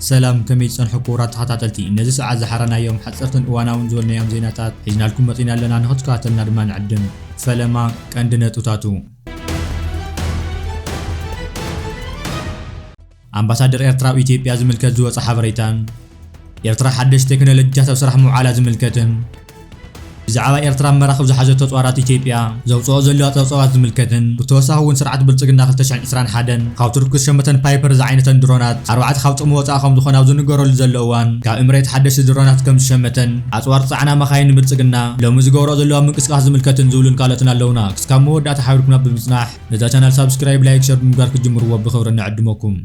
ሰላም፣ ከመይ ጸንሑ ክቡራት ተኸታተልቲ? ነዚ ሰዓት ዝሓረናዮም ሓጸርትን እዋናውን ዝበልናዮም ዜናታት ሒዝናልኩም መጺና ኣለና። ንኽትከታተልና ድማ ንዕድም። ፈለማ ቀንዲ ነጥብታቱ። ኣምባሳደር ኤርትራ ኣብ ኢትዮጵያ ዝምልከት ዝወጸ ሓበሬታን ኤርትራ ሓደሽ ቴክኖሎጂታት ኣብ ስራሕ ምውዓላ ዝምልከትን ብዛዕባ ኤርትራ መራኽብ ዝሓዘቶ ኣጽዋራት ኢትዮጵያ ዘውጽኦ ዘለዋ ጸብጻባት ዝምልከትን ብተወሳኺ እውን ስርዓት ብልጽግና ክልተ ሽሕን ዕስራን ሓደን ካብ ቱርኪ ዝሸመተን ፓይፐር ዝዓይነተን ድሮናት ኣርባዕተ ካብ ጥቕሚ ወጻኢ ከም ዝኾነ ኣብ ዝንገረሉ ዘሎ እዋን ካብ እምሬት ሓደሽቲ ድሮናት ከም ዝሸመተን ኣጽዋር ጻዕና መኻይን ብልጽግና ሎሚ ዝገብሮ ዘለዋ ምንቅስቃስ ዝምልከትን ዝብሉን ካልኦትን ኣለውና። ክስካብ መወዳእታ ሓቢርኩምና ብምጽናሕ ነዛ ቻናል ሳብስክራይብ፣ ላይክ፣ ሸር ብምግባር ክትጅምርዎ ብኽብሪ ንዕድመኩም።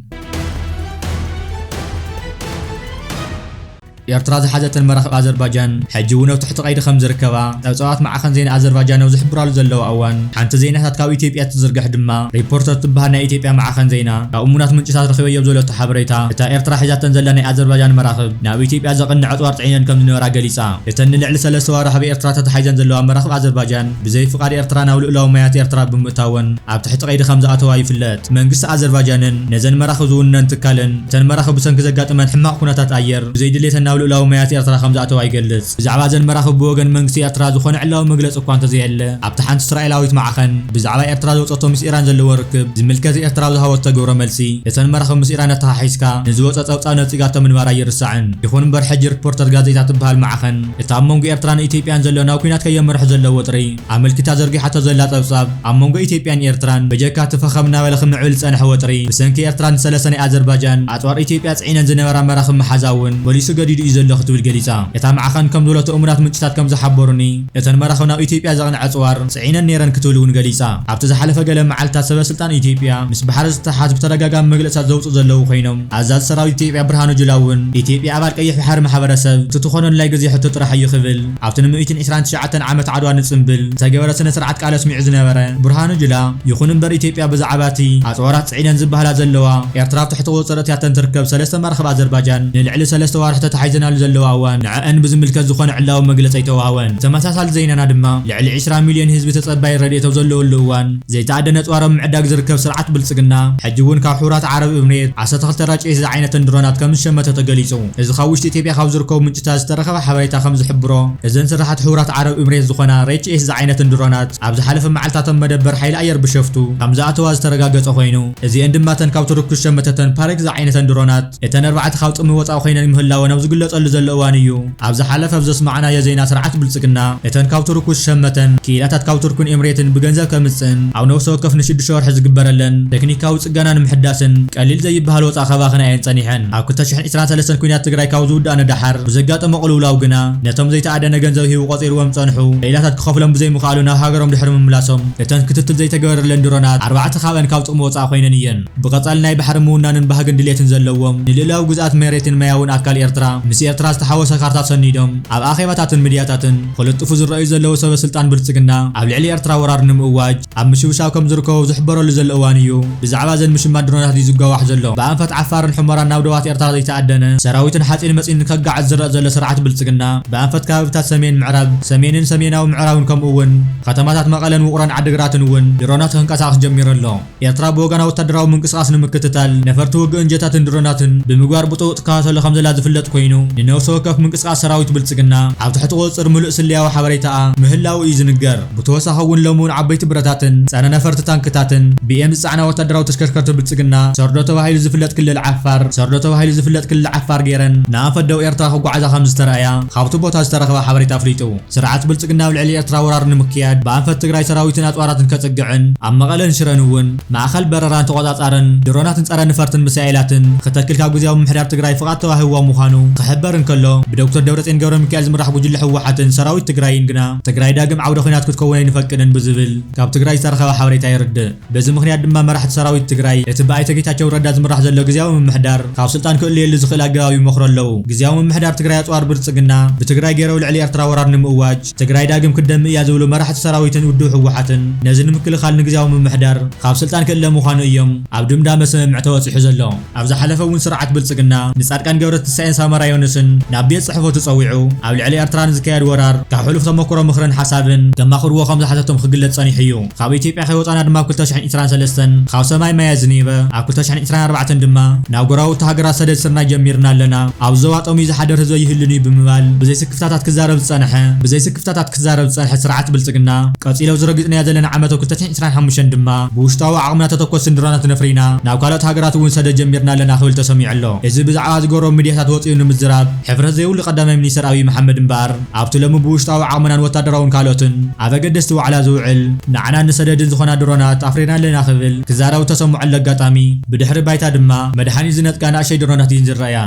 ኤርትራ ዝሓዘተን መራኽብ ኣዘርባጃን ሕጂ እውን ኣብ ትሕቲ ቀይዲ ከም ዝርከባ ጸብጻባት ማዕኸን ዜና ኣዘርባጃን ኣብ ዝሕብራሉ ዘለዋ እዋን፣ ሓንቲ ዜናታት ካብ ኢትዮጵያ እትዝርግሕ ድማ ሪፖርተር ትበሃል ናይ ኢትዮጵያ ማዕኸን ዜና ካብ እሙናት ምንጭታት ረኺበዮ ኣብ ዝበለቶ ሓበሬታ፣ እታ ኤርትራ ሒዛተን ዘላ ናይ ኣዘርባጃን መራኽብ ናብ ኢትዮጵያ ዘቕንዕ ኣጽዋር ጽዒነን ከም ዝነበራ ገሊጻ። እተን ንልዕሊ ሰለስተ ኣዋርሕ ኣብ ኤርትራ ተታሒዘን ዘለዋ መራኽብ ኣዘርባጃን ብዘይ ፍቓድ ኤርትራ ናብ ልኡላዊ ማያት ኤርትራ ብምእታወን ኣብ ትሕቲ ቀይዲ ከም ዝኣተዋ ይፍለጥ። መንግስቲ ኣዘርባጃንን ነዘን መራኽብ ዝውንነን ትካልን፣ እተን መራኽብ ብሰንኪ ዘጋጠመን ሕማቕ ኩነታት ኣየር ብዘይ ድሌተን ናብ ልኡላዊ ማያት ኤርትራ ከም ዝኣተዋ ይገልጽ። ብዛዕባ እዘን መራኽብ ብወገን መንግስቲ ኤርትራ ዝኾነ ዕላዊ መግለጺ እኳ እንተዘየለ፣ ኣብታ ሓንቲ እስራኤላዊት ማዕኸን ብዛዕባ ኤርትራ ዘውጸቶ ምስ ኢራን ዘለዎ ርክብ ዝምልከት ኤርትራ ኣብ ዝሃበቶ ግብረ መልሲ፣ እተን መራኽብ ምስ ኢራን ኣተሓሒዝካ ንዝወጸ ጸብጻብ ነጺጋቶ ምንባር ኣይርሳዕን። ይኹን እምበር ሕጂ ሪፖርተር ጋዜጣ ትበሃል ማዕኸን፣ እቲ ኣብ መንጎ ኤርትራን ኢትዮጵያን ዘሎ ናብ ኲናት ከየምርሕ ዘሎ ወጥሪ ኣመልኪታ ዘርጊሓቶ ዘላ ጸብጻብ፣ ኣብ መንጎ ኢትዮጵያን ኤርትራን በጀካ እቲ ፈኸም እናበለ ክምዕብል ዝጸንሐ ወጥሪ፣ ብሰንኪ ኤርትራ ንሰለስተ ናይ ኣዘርባጃን ኣጽዋር ኢትዮጵያ ጽዒነን ዝነበራ መራኽብ ምሓዛ እውን መሊሱ ገዲዱ እዩ ዘሎ ክትብል ገሊጻ። እታ ማዕኸን ከም ዝበለቶ እሙናት ምንጭታት ከም ዝሓበሩኒ፣ እተን መራኽብ ናብ ኢትዮጵያ ዘቕንዐ ኣጽዋር ጽዒነን ነይረን ክትብል እውን ገሊጻ። ኣብቲ ዝሓለፈ ገለ መዓልታት ሰበ ስልጣን ኢትዮጵያ ምስ ባሕሪ ዝተሓዝ ብተደጋጋሚ መግለጽታት ዘውጽኡ ዘለዉ ኮይኖም፣ ኣዛዚ ሰራዊት ኢትዮጵያ ብርሃኑ ጁላ እውን ኢትዮጵያ ኣባል ቀይሕ ባሕሪ ማሕበረሰብ እቲ ትኾነሉ ናይ ግዜ ሕቶ ጥራሕ እዩ ክብል ኣብቲ ን ሚእትን ዕስራን ትሽዓተን ዓመት ዓድዋ ንጽንብል ዝተገበረ ስነ ስርዓት ቃለ ኣስሚዑ ዝነበረ ብርሃኑ ጁላ፣ ይኹን እምበር ኢትዮጵያ ብዛዕባ እቲ ኣጽዋራት ጽዒነን ዝበሃላ ዘለዋ ኤርትራ ኣብ ትሕቲ ቁጽጽር እትያተን ትርከብ ሰለስተ መራኽብ ኣዘርባጃን ንልዕሊ ሰለስተ ዋርሕ ተታሒዘናሉ ዘለዋ እዋን ንዐአን ብዝምልከት ዝኾነ ዕላዊ መግለጺ ኣይተዋህበን። ተመሳሳሊ ዜናና ድማ ልዕሊ ዕስራ ሚልዮን ህዝቢ ተጸባይ ረድኤት ኣብ ዘለወሉ እዋን ዘይተኣደነ ኣጽዋር ኣብ ምዕዳግ ዝርከብ ስርዓት ብልጽግና፣ ሕጂ እውን ካብ ሕቡራት ዓረብ እምሬት ዓሰርተ ክልተ ራጭኤስ ዝዓይነተን ድሮናት ከም ዝሸመተ ተገሊጹ። እዚ ካብ ውሽጢ ኢትዮጵያ ካብ ዝርከቡ ምንጭታት ዝተረኸበ ሓበሬታ ከም ዝሕብሮ፣ እዘን ስራሓት ሕቡራት ዓረብ እምሬት ዝኾና ራጭኤስ ዝዓይነተን ድሮናት፣ ኣብ ዝሓለፈ መዓልታት ኣብ መደበር ሓይሊ ኣየር ብሸፍቱ ከም ዝኣተዋ ዝተረጋገጸ ኮይኑ፣ እዚኤን ድማ እተን ካብ ቱርኪ ዝሸመተተን ፓረክ ዝዓይነተን ድሮናት፣ እተን ኣርባዕተ ካብ ጥቕሚ ወጻኢ ኮይነን ምህላወን ኣብ ዝግለጸሉ ዘሎ እዋን እዩ። ኣብ ዝሓለፈ ኣብ ዘስማዕናዮ ዜና፣ ስርዓት ብልጽግና እተን ካብ ቱርኪ ዝሸመተን ክኢላታት ካብ ቱርክን ኤምሬትን ብገንዘብ ከምጽእን ኣብ ነፍሲ ወከፍ ንሽዱሽተ ወርሒ ዝግበረለን ቴክኒካዊ ጽገና ንምሕዳስን ቀሊል ዘይበሃል ወጻኢ ከባኽና እየን ጸኒሐን። ኣብ ክልተ ሽሕን ዕስራን ሰለስተን ኲናት ትግራይ ካብ ዝውዳእ ንደሓር ብዘጋጠመ ቅልውላው ግና ነቶም ዘይተኣደነ ገንዘብ ሂቡ ቆጺርዎም ዝጸንሑ ክኢላታት ክኸፍሎም ብዘይምኽኣሉ ናብ ሃገሮም ድሕሪ ምምላሶም እተን ክትትል ዘይተገበረለን ድሮናት ኣርባዕተ ካብአን ካብ ጥቕሚ ወጻኢ ኮይነን እየን። ብቐጻሊ ናይ ባሕሪ ምውናንን ባህግን ድሌትን ዘለዎም፣ ንልኡላዊ ግዝኣት መሬትን ማያውን ኣካል ኤርትራ፣ ምስ ኤርትራ ዝተሓወሰ ካርታ ሰኒዶም፣ ኣብ ኣኼባታትን ሚድያታትን ክልጥፉ ዝረኣዩ ዘለዉ ሰበ ስልጣን ብልጽግና፣ ኣብ ልዕሊ ኤርትራ ወራር ንምእዋጅ ኣብ ምሽብሻብ ከም ዝርከቡ ዝሕበረሉ ዘሎ እዋን እዩ። ብዛዕባ እዘን ምሽማት ድሮናት እዩ ዝጋዋሕ ዘሎ። ብኣንፈት ዓፋርን ሑመራን ናብ ዶባት ኤርትራ ዘይተኣደነ ሰራዊትን ሓጺን መጺንን ከጋዕዝ ዝረአ ዘሎ ስርዓት ብልጽግና፣ ብኣንፈት ከባቢታት ሰሜን ምዕራብ፣ ሰሜንን ሰሜናዊ ምዕራብን ከምኡ እውን ከተማታት መቐለን ውቕሮን ዓድግራትን እውን ድሮናት ከንቀሳቕስ ጀሚሩ ኣሎ። ኤርትራ ብወገና ወታደራዊ ምንቅስቓስ ንምክትታል ነፈርቲ ውግእን ጀታትን ድሮናትን ብምግባር ብጥቡቕ ትከታተሎ ከም ዘላ ዝፍለጥ ኮይኑ፣ ንነፍሲ ወከፍ ምንቅስቓስ ሰራዊት ብልጽግና ኣብ ትሕቲ ቁጽጽር ምሉእ ስለያዊ ሓበሬታኣ ምህላዉ እዩ ዝንገር። ብተወሳኺ እውን ሎሚ እውን ዓበይቲ ብረታትን ጸረ ነፈርቲ ታንክታትን ቢኤም ዝጸዓና ወታደራዊ ተሽከርከርቲ ብልጽግና ሰርዶ ተባሂሉ ዝፍለጥ ክልል ዓፋር፣ ሰርዶ ተባሂሉ ዝፍለጥ ክልል ዓፋር ገይረን ንኣንፈት ደቡብ ኤርትራ ክጓዓዛ ከም ዝተራእያ ካብቲ ቦታ ዝተረኸበ ሓበሬታ ኣፍሊጡ። ስርዓት ብልጽግና ኣብ ልዕሊ ኤርትራ ወራር ንምክያድ ብኣንፈት ትግራይ ሰራዊትን ኣጽዋራትን ከጽግዕን ኣብ መቐለን ሽረን እውን ማእኸል በረራን ተቖጻጻርን ድሮናትን ጸረ ንፈርትን ሚሳኤላትን ክተክል ካብ ግዝያዊ ምምሕዳር ትግራይ ፍቓድ ተዋሂብዋ ምዃኑ ክሕበር እንከሎ፣ ብዶክተር ደብረጽዮን ገብረ ሚካኤል ዝምራሕ ጉጅለ ህወሓትን ሰራዊት ትግራይን ግና ትግራይ ዳግም ዓውደ ኹናት ክትከውን ኣይንፈቅድን ብዝብል ካብ ትግራይ ዝተረኸበ ሓበሬታ የርድእ። በዚ ምኽንያት ድማ መራሕቲ ሰራዊት ትግራይ እቲ ብኣይተ ጌታቸው ረዳ ዝምራሕ ዘሎ ግዝያዊ ምምሕዳር ካብ ስልጣን ክእለየሉ ዝኽእል ኣገባብ ይመኽሩ ኣለዉ። ግዝያዊ ምምሕዳር ትግራይ ኣጽዋር ብልጽግና ብትግራይ ገይሩ ኣብ ልዕሊ ኤርትራ ወራር ንምእዋጅ ትግራይ ዳግም ክትደሚ እያ ዝብሉ መራሕቲ ሰራዊትን ውድብ ህወሓትን ነዚ ንምክልኻል ንግዝያዊ ምምሕዳር ካብ ስልጣን ክእለ ምዃኑ እዮም ኣብ ድምዳመ ስምምዕ ተበጺሑ ዘሎ። ኣብ ዝሓለፈ እውን ስርዓት ብልጽግና ንጻድቃን ገብረትንሳኤን ሳመራይ ዮኑስን ናብ ቤት ጽሕፈቱ ጸዊዑ ኣብ ልዕሊ ኤርትራ ንዝካየድ ወራር ካብ ሕሉፍ ተመክሮ ምኽርን ሓሳብን ከማኽርዎ ከም ዝሓተቶም ክግለጽ ጸኒሑ እዩ። ካብ ኢትዮጵያ ከይወጻና ድማ ኣብ ክልተ ሽሕን ዕስራን ሰለስተን ካብ ሰማይ ማይ ኣዝኒበ፣ ኣብ ክልተ ሽሕን ዕስራን ኣርባዕተን ድማ ናብ ጎረባብቲ ሃገራት ሰደድ ስርናይ ጀሚርና ኣለና። ኣብ ዞባ ጠምዩ ዝሓድር ህዝቢ ኣይህሉን እዩ ብምባል ብዘይ ስክፍታታት ክዛረብ ዝጸንሐ፣ ብዘይ ስክፍታታት ክዛረብ ዝጸንሐ ስርዓት ብልጽግና፣ ቀጺሎ ዝረግጽናዮ ዘለና ዓመት ኣብ ክልተ ሽሕን ዕስራን ሓሙሽተን ድማ ብውሽጣዊ ዓቕምና ተተኮስን ድሮናትን ነፍሪና ናብ ካልኦት ሃገራት እውን ሰደድ ጀሚርና ኣለና ክብል ተሰሚዑ ኣሎ። እዚ ብዛዕባ ዝገብሮ ሚድያታት ወጺኡ ንምዝራብ ሕፍረት ዘይብሉ ቀዳማይ ሚኒስተር ኣብይ መሓመድ እምበኣር፣ ኣብቲ ሎሚ ብውሽጣዊ ዓቕምናን ወታደራውን ካልኦትን ኣብ ኣገደስቲ ዋዕላ ዝውዕል ንዓናን ንሰደድን ዝኾና ድሮናት ኣፍሪና ኣለና ክብል ክዛረብ ተሰምዖ ኣሎ ኣጋጣሚ። ብድሕሪ ባይታ ድማ መድሓኒት ዝነጥቃ ንኣሸይ ድሮናት እየን ዝረኣያ።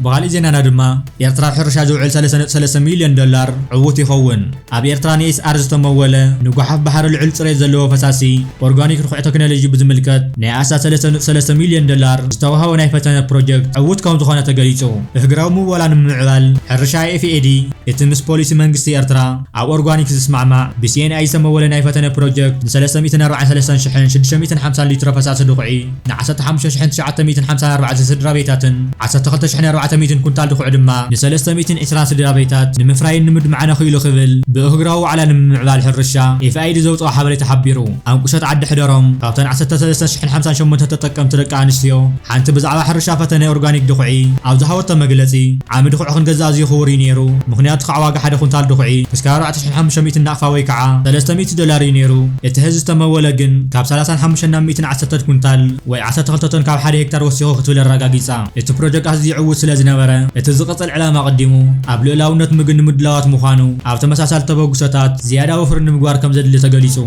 ብኻሊእ ዜናና ድማ ኤርትራ ኣብ ሕርሻ ዝውዕል ሰለስተ ነጥቢ ሰለስተ ሚልዮን ዶላር ዕዉት ይኸውን። ኣብ ኤርትራ ንኤስኣር ዝተመወለ ንጓሓፍ ባሕሪ ልዑል ጽሬት ዘለዎ ፈሳሲ ኦርጋኒክ ርኩዕ ቴክኖሎጂ ብዝምልከት ናይ ኣስታት ሰለስተ ነጥቢ ሰለስተ ሚልዮን ዶላር ዝተዋህቦ ናይ ፈተነ ፕሮጀክት ዕዉት ከም ዝኾነ ተገሊጹ። እህግራዊ ምወላ ንምምዕባል ሕርሻ ኤፍኤዲ እቲ ምስ ፖሊሲ መንግስቲ ኤርትራ ኣብ ኦርጋኒክ ዝስማዕማዕ ብሲኤንኣይ ዝተመወለ ናይ ፈተነ ፕሮጀክት ን ሰለስተ ሚእትን ኣርባዓን ሰለስተን ሽሕን ሽዱሽተ ሚእትን ሓምሳን ሊትሮ ፈሳሲ ድኹዒ ን ዓሰርተ ሓሙሽተ ሽሕን ትሽዓተ ሚእትን ሓምሳን ኣርባዕተ ስድራ ቤታትን ዓሰርተ ክልተ ሽሕን ኣርባዕተ ሚእትን ኩንታል ድኹዒ ድማ ን ሰለስተ ሚእትን ዕስራን ስድራ ቤታት ንምፍራይን ንምድማዕን ኣኽኢሉ ክብል ብእህግራዊ ዋዕላ ንምምዕባል ሕርሻ ኤፍኣይዲ ዘውፅኦ ሓበሬታ ሓቢሩ። ኣብ ቁሸት ዓዲ ሕደሮም ካብተን ዓሰርተ ሰለስተ ሽሕን ሓምሳን ሸሞንተ ተጠቀምቲ ደቂ ኣንስትዮ ሓንቲ ብዛዕባ ሕርሻ ፈተነ ኦርጋኒክ ድኹዒ ኣብ ዝሃበቶ መግለፂ፣ ዓሚ ድኹዒ ክንገዝእ ኣዝዩ ክቡር እዩ ነይሩ። ምኽንያቱ ከዓ ዋጋ ሓደ ኩንታል ድኹዒ ክሳብ ኣርባዕተ ሽሕን ሓሙሽተ ሚእትን ናቕፋ ወይ ከዓ ሰለስተ ሚእቲ ዶላር እዩ ነይሩ። እቲ ሕዚ ዝተመወለ ግን ካብ ሰላሳን ሓሙሽተን ናብ ሚእትን ዓሰርተን ኩንታል ወይ ዓሰርተ ክልተ ቶን ካብ ሓደ ሄክታር ወሲኹ ክትብል ኣረጋጊጻ። እቲ ፕሮጀክት ኣዝዩ ዕዉት ስለ ዝነበረ፣ እቲ ዝቕጽል ዕላማ ኣቐዲሙ ኣብ ልኡላውነት ምግቢ ንምድላዋት ምዃኑ፣ ኣብ ተመሳሳሊ ተበግሶታት ዝያዳ ወፍሪ ንምግባር ከም ዘድሊ ተገሊጹ።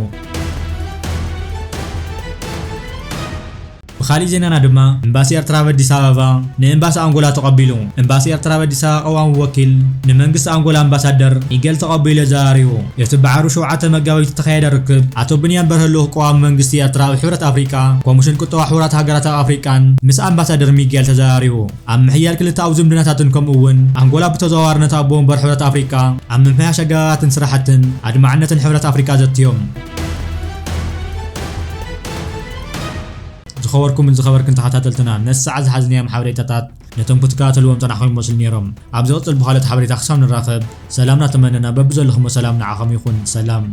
ብኻሊእ ዜናና ድማ፣ ኤምባሲ ኤርትራ ኣብ ኣዲስ ኣበባ ንኤምባሲ ኣንጎላ ተቐቢሉ። ኤምባሲ ኤርትራ ኣብ ኣዲስ ኣበባ ቀዋሚ ወኪል ንመንግስቲ ኣንጎላ ኣምባሳደር ሚጌል ተቐቢሉ ዘራሪቡ። እቲ ብዓርቢ ሸውዓተ መጋቢት ዝተኻየደ ርክብ፣ ኣቶ ብንያም በርሀ ልኡኽ ቀዋሚ መንግስቲ ኤርትራ ኣብ ሕብረት ኣፍሪቃ፣ ኮሚሽን ቁጠባ ሕቡራት ሃገራት ኣብ ኣፍሪቃን ምስ ኣምባሳደር ሚጌል ተዘራሪቡ። ኣብ ምሕያል ክልተኣዊ ዝምድናታትን ከምኡ እውን ኣንጎላ ብተዘዋዋሪ ነቲ ኣቦ ወንበር ሕብረት ኣፍሪቃ ኣብ ምምሕያሽ ኣገባባትን ስራሕትን ኣድማዕነትን ሕብረት ኣፍሪቃ ዘትዮም። ዝኸበርኩምን ዝኸበርክን ተኸታተልትና፣ ነዚ ሰዓት ዝሓዝናዮም ሓበሬታታት ነቶም ክትከታተልዎም ጸናሕኩም ይመስሉ ነይሮም። ኣብ ዝቕጽል ብኻልኦት ሓበሬታ ክሳብ ንራኸብ፣ ሰላም እናተመነና፣ በብዘለኹሞ ሰላም ንዓኹም ይኹን። ሰላም።